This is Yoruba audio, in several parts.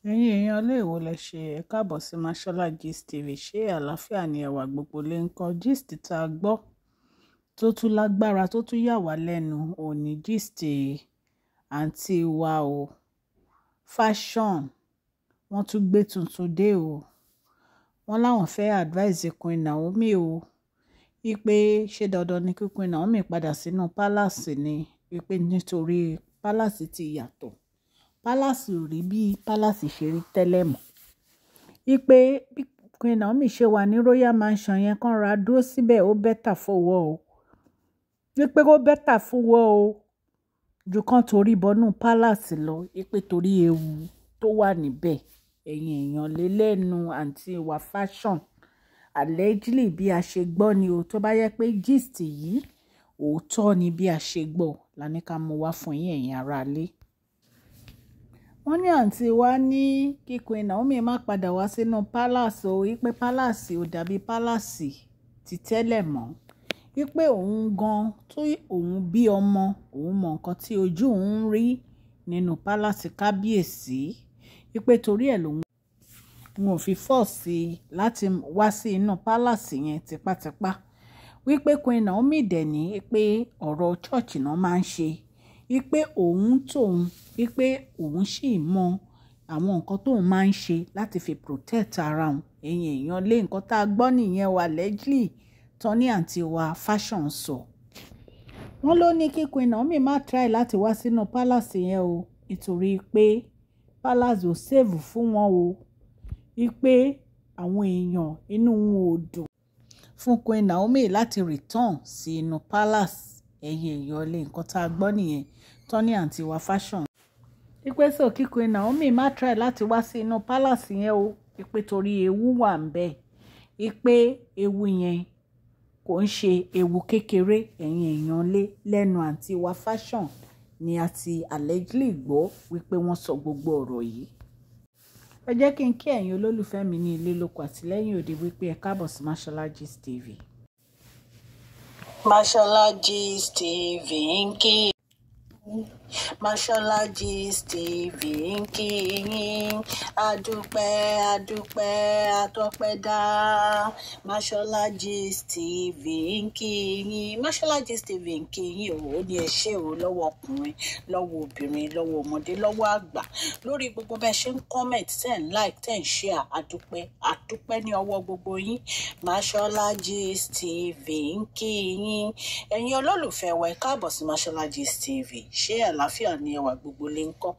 Ẹ̀yin èèyàn ilé ìwò lẹ ṣe, ẹ káàbọ̀ sí Mashola Gist TV. Ṣé àlàáfíà ni ẹwà gbogbo lè ń kọ́? Gist tá a gbọ́ tó tún lágbára tó tún yà wá lẹ́nu òní, gist àǹtí wa o, Fashion. Wọ́n tún gbé tuntun dé o. Wọ́n láwọn fẹ́ advice Queen Naomi o, wípé ṣé dandan ni kí Queen Naomi padà sínú palace ni, wípé nítorí palace ti yàtọ̀, palace ò rí bí palace ṣe rí tẹ́lẹ̀ mọ́, wípé bí Queen Naomi ṣe wà ní Royal Mansion yẹn, kàn ra dúró síbẹ̀, ó better fowó o, wípé ó better fowó o ju kán torí bọnú palace lọ, wípé torí ewu tó wà níbẹ̀. Ẹ̀yin èèyàn lé, lẹ́nu àǹtí wa Fashion, allegedly bí a ṣe gbọ́ ni o. Tó bá yẹ pé gist yìí òótọ́ ni bí a ṣe gbọ́ la ní ká mú wá fún yín, ẹ̀yin aráalé. Wọ́n ní àǹtí wa ní kí Queen Naomi má padà wá sínú palace o, wípé palace ò dàbí palace ti tẹ́lẹ̀ mọ́, wípé òun gan tó òun bí ọmọ òun mọ nǹkan tí ojú òun ń rí nínú palace kábíyèsí, wípé torí ẹ̀ lòun wọn ò fi force láti wá sí inú palace yẹn tipátipá, wípé Queen Naomi dẹ̀ ní pé ọ̀rọ̀ church náà máa ń ṣe, wípé òun tóun, wípé òun sì mọ àwọn nǹkan tóun máa ń ṣe láti fi protect ara òun. Ẹ̀yin èèyàn lé, nǹkan tá a gbọ́ nìyẹn o, allegedly tán ní àǹtí wa Fashion sọ. Wọ́n ló ní kí Queen Naomi má try láti wá sínú palace yẹn o, nítorí pé palace ò safe fún wọn o, wípé àwọn èèyàn inú wọn ò dùn fún Queen Naomi láti return sí inú palace. Ẹ̀yin èèyàn lé, nǹkan tá a gbọ́ nìyẹn tán ní àǹtí wa Fashion, wípé so kí Queen Naomi má try láti wá sí inú palace yẹn o, wípé torí ewu wà ń bẹ̀, wípé ewu yẹn kò ń ṣe ewu kékeré. Ẹ̀yin èèyàn lé, lẹ́nu àǹtí wa Fashion ni a ti allegedly gbọ́ wípé wọ́n sọ gbogbo ọ̀rọ̀ yìí. Ẹ jẹ́ kí n kí ẹ̀yin olólùfẹ́ mi ní ilé lóko àti lẹ́yìn òde wípé ẹ káàbọ̀ sí Mashola Gist TV. Mashola Gist TV ń kí, Mashola Gist TV ń kí yín. Adúpẹ́, adúpẹ́, atọ́pẹ́dá. Mashola Gist TV ń kí yín. Mashola Gist TV ń kí yín o. Ó ní ẹ ṣé o, lọ́wọ́ ọkùnrin, lọ́wọ́ obìnrin, lọ́wọ́ ọmọdé, lọ́wọ́ àgbà, lórí gbogbo bẹ́ẹ̀ ṣe ń comment, ten like, 10 share. Adúpẹ́, adúpẹ́ ní ọwọ́ gbogbo yín. Mashola Gist TV ń kí yín. Ẹ̀yin olólùfẹ́ wa, ẹ káàbọ̀ sí Mashola Gist TV. Ṣé àlàáfíà ni ẹwà gbogbo lè ń kọ́?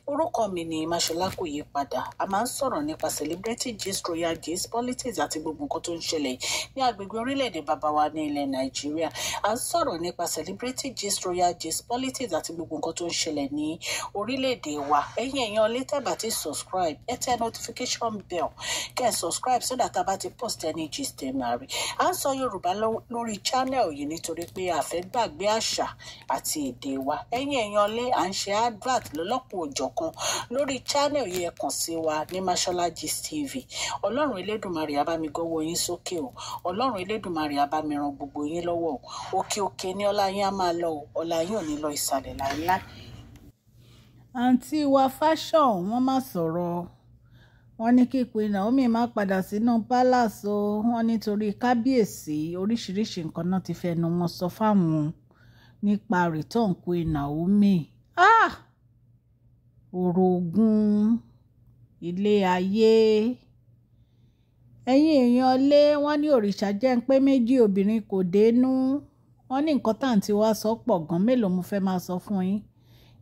Orúkọ mi ni Mashola, kò yí padà. A máa ń sọ̀rọ̀ nípa celebrity gist, royal gist, politics àti gbogbo nǹkan tó ń ṣẹlẹ̀ ní agbègbè orílẹ̀-èdè bàbá wa ní ilẹ̀ Nàìjíríà. A ń sọ̀rọ̀ nípa celebrity gist, royal gist, politics àti gbogbo nǹkan tó ń ṣẹlẹ̀ ní orílẹ̀-èdè wa. Ẹ̀yin èèyàn lè tẹ́ bá ti subscribe, ẹ tẹ notification bell kẹ́ ẹ subscribe so that a bá ti post any gist, ẹ máa rí. À ń sọ Yorùbá lórí channel yìí nítorí pé a fẹ́ gbàgbé àṣà àti èdè wa. Ẹ̀yin èèyàn lé, à ń ṣe advert lọ́lọ́kùn òjọ̀kan lórí channel yìí. Ẹ kàn sí wa ní Mashola Gist TV. Ọlọ́run Elédùnmarè á bá mi gọ́wọ́ yín sókè o. Ọlọ́run Elédùnmarè á bá mi ran gbogbo yín lọ́wọ́ o. Òkè òkè ní ọlá yín á máa lọ o. Ọlá yín ò ní lọ ìsàlẹ̀ láéláé. Àǹtí wa Fashion, wọ́n má sọ̀rọ̀. Wọ́n ní kí Queen Naomi má padà sínú palace o. Wọ́n nítorí kábíyèsí, oríṣiríṣi nǹkan náà ti fẹnu wọn sọ fáwọn nípa return Queen Naomi. Ah, orogún ilé ayé. Ẹ̀yin èèyàn lé, wọ́n ní òrìṣà jẹ́ ń pé méjì, obìnrin kò dénú. Wọ́n ní nǹkan tá à ń tí wá sọ pọ̀ gan. Mélòó mo fẹ́ máa sọ fún yín?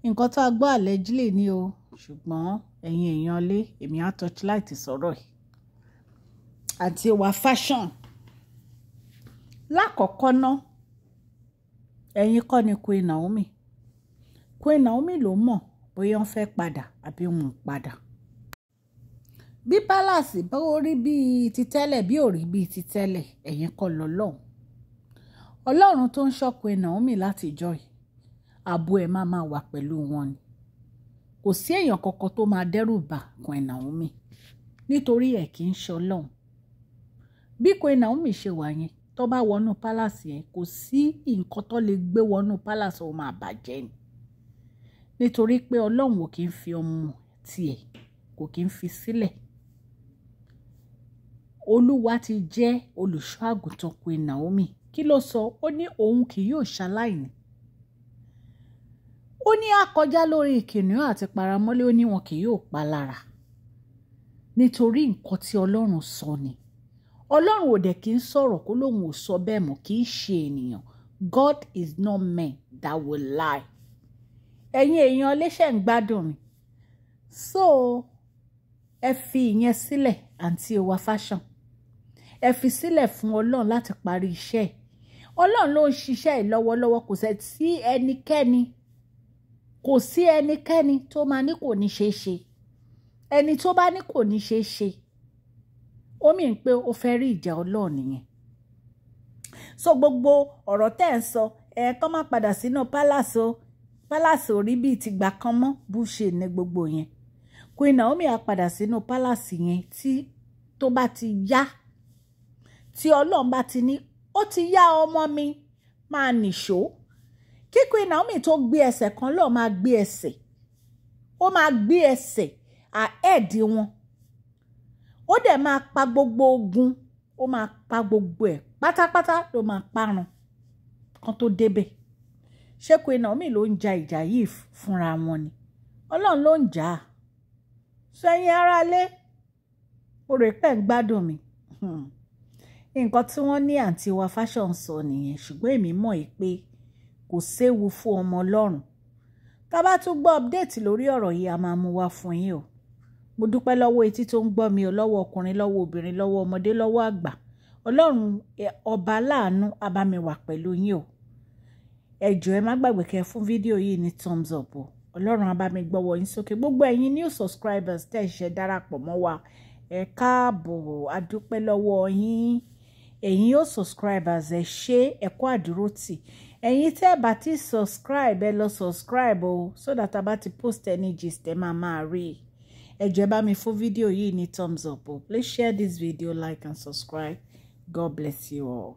Nǹkan tá a gbọ́ allegedly ni o, ṣùgbọ́n ẹ̀yin èèyàn lé, èmi á torchlight sọ̀rọ̀ yìí. Àǹtí wa Fashion, lákọ̀ọ́kọ́ ná, ẹ̀yin kọ́ ni Queen Naomi. Queen Naomi ló mọ̀ bóyá wọ́n fẹ́ padà àbí wọn ò padà. Bí palace bó rí bíi ti tẹ́lẹ̀, bí ò rí bíi ti tẹ́lẹ̀, ẹ̀yin kọ́ lọ́lọ́run. Ọlọ́run tó ń ṣọ́ Queen Naomi láti ìjọ yìí, ààbò ẹ̀ máa máa wà pẹ̀lú wọn ni. Kò sí èèyàn kankan tó máa dẹ́rù bà Queen Naomi, nítorí ẹ̀ kì í ṣe Ọlọ́run. Bí Queen Naomi ṣe wà yẹn, tó bá wọnú palace yẹn, kò sí nǹkan tó lè gbé wọnú palace, ó máa bàjẹ́ ni, nítorí pé Ọlọ́run ò kì í fi ọmọ tiẹ̀, kò kí ń fi sílẹ̀. Olúwa ti jẹ́ olùṣọ́ àgùntàn Queen Naomi. Kí ló sọ? Ó ní òun kì yóò ṣaláìní. Ó ní á kọjá lórí kìnìún àti paramọ́lé, ó ní wọn kì yóò pa lára. Nítorí nǹkan tí Ọlọ́run sọ ni. Ọlọ́run ò dẹ̀ kí ń sọ̀rọ̀ kó lóun ò sọ bẹ́ẹ̀ mọ́, kì í ṣe ènìyàn. God is not man that will lie. Ẹ̀yin èèyàn léṣẹ̀ ń gbádùn mi. So ẹ fi ìyẹn sílẹ̀, àǹtí wa Fashion. Ẹ fi sílẹ̀ fún Ọlọ́run láti parí iṣẹ́ ẹ̀. Ọlọ́run ló ń ṣiṣẹ́ ẹ̀ lọ́wọ́lọ́wọ́. Kò sí ẹnikẹ́ni, kò sí ẹnikẹ́ni tó máa ní kò ní ṣeé ṣe. Ẹni tó bá ní kò ní ṣeé ṣe, ó mì ń pé ó fẹ́ rí ìjà Ọlọ́run nìyẹn. So gbogbo ọ̀rọ̀ tẹ́ ń sọ, ẹ kọ́ má padà sínú palace o, palace ò rí bíi tìgbà kan mọ́, bó ṣe ní gbogbo yẹn. Queen Naomi á padà sínú palace yẹn tí tó bá ti yá, tí Ọlọ́run bá ti ní ó ti yá, ọmọ mi máa nìṣó. Kí Queen Naomi tó gbé ẹsẹ̀ kan lọ́ọ̀ máa gbé ẹsẹ̀, ó máa gbé ẹsẹ̀ ahead wọn. Ó dẹ̀ máa pa gbogbo ogun, ó máa pa gbogbo ẹ̀ pátápátá, ló máa parun kan tó débẹ̀. Ṣé Queen Naomi ló ń ja ìjà yìí fúnra wọn ni? Ọlọ́run ló ń jà á. Sọ ẹ̀yin aráalé, mo rò pé ń gbádùn mi. Nǹkan tí wọ́n ní àǹtí wa Fashion sọ nìyẹn, ṣùgbọ́n èmi mọ̀ yìí pé kò séwu fún ọmọ Ọlọ́run. Tá bá tún gbọ́ update lórí ọ̀rọ̀ yìí, a máa mú wá fún yín o. Mo dúpẹ́ lọ́wọ́ etí tó ń gbọ́ mi o, lọ́wọ́ ọkùnrin, lọ́wọ́ obìnrin, lọ́wọ́ ọmọdé, lọ́wọ́ àgbà. Ọlọ́run ọba láàánú á bá mi wà pẹ̀lú yín o. Ẹ jọ̀ọ́, ẹ má gbàgbé kẹ́ fún fídíò yìí ní thumbs up o. Ọlọ́run á bá mi gbọ́wọ́ yín sókè. Gbogbo ẹ̀yin new subscribers tẹ́ ṣe darapọ̀ mọ́ wa, ẹ káàbọ̀, a dúpẹ́ lọ́wọ́ yín. Ẹ̀yin yóò subscribers, ẹ ṣé, ẹ kú àdúrótì. Ẹ̀yin tẹ́ ẹ bá ti subscribe, ẹ lọ subscribe o, so that a bá ti post any gist, ẹ máa máa rí i. Ẹ jọ̀ọ́, ẹ bá mi fún fídíò yìí ní thumbs up o. Please share this video, like and subscribe. God bless you all.